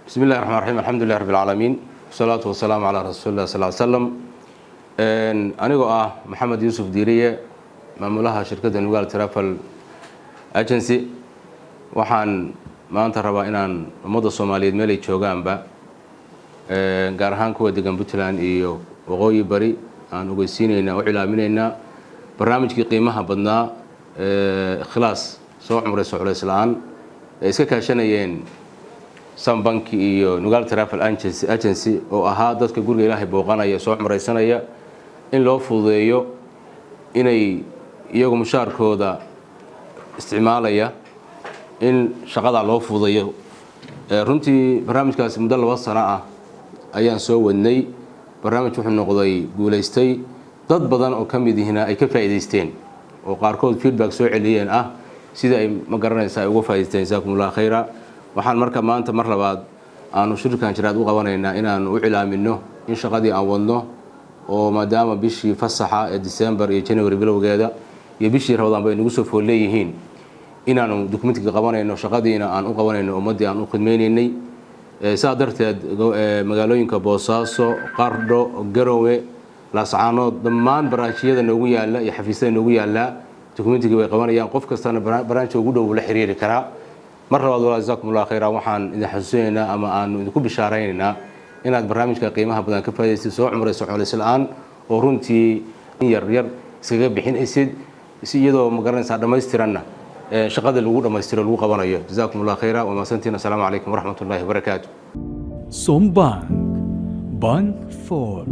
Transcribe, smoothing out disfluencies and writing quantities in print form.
Bismi illahi raxmaan raxiim, alxamdulilah rabbi alcaalamiin, wasalaatu wasalaamu calaa rasuuli llah sal slam. Anigoo ah Maxamed Yuusuf Diiriye, maamulaha shirkadda Nugaal Travel Agency, waxaan maanta rabaa inaan ummadda Soomaaliyeed meelay joogaanba, gaar ahaan kuwa degan Puntland iyo Waqooyi Bari, aan ogeysiinaynaa, u cilaaminaynaa barnaamijkii qiimaha badnaa Ikhlaas soo cumrayso culays la-aan ay iska kaashanayeen Sombank iyo Nugaal Travel Agency, oo ahaa dadka guriga Ilaahay booqanaya, soo cumraysanaya, in loo fududeeyo inay iyagu mushaarkooda isticmaalaya in shaqadaa loo fududeeyo. Runtii barnaamijkaasi muddo 2 sano ah ayaan soo wadnay. Barnaamij wuxuu noqday guulaystay, dad badan oo ka mid ihina ay ka faa'iidaysteen, oo qaarkood feedback soo celiyeen ah sidii ay, ma garanaysa, ay uga faa'idaysteen. Jazaakum Allah khayra. Waxaan marka maanta mar labaad aanu shirkan jiraad u qabanaynaa inaanu u cilaamino in shaqadii aan wadno, oo maadaama bishii fasaxa ee December iyo January bilowgeeda iyo bishii Ramadaanba ay nagu soo fool leeyihiin, inaanu documentiga qabanayno, shaqadiina aan u qabanayno ummaddii aan u khidmaynaynay. Saa darteed magaalooyinka Boosaaso, Qardho, Garowe, Laascaanood, dhammaan baraanjiyada noogu yaalla iyo xafiisyada noogu yaallaa documentigii way qabanayaan. Qof kastana baraanji ugu dhow la xiriiri karaa. Mar labaad, walaa, jazakum Allah khayra. Waxaan idin xasuusinaynaa ama aanu idinku bishaaraynaynaa inaad barnaamijka qiimaha badan ka faa'idaysid, soo cumrayso culays la-aan, oo runtii yar yar iskaga bixinaysid si iyadoo, ma garanaysaa, dhammaystiranna shaqada lagu dhammaystiro lagu qabanayo. Jazakum Allah khayra, waa mahadsantiin. Assalaamu calaykum waraxmat ullahi wabarakaatu. Sombank, Bank for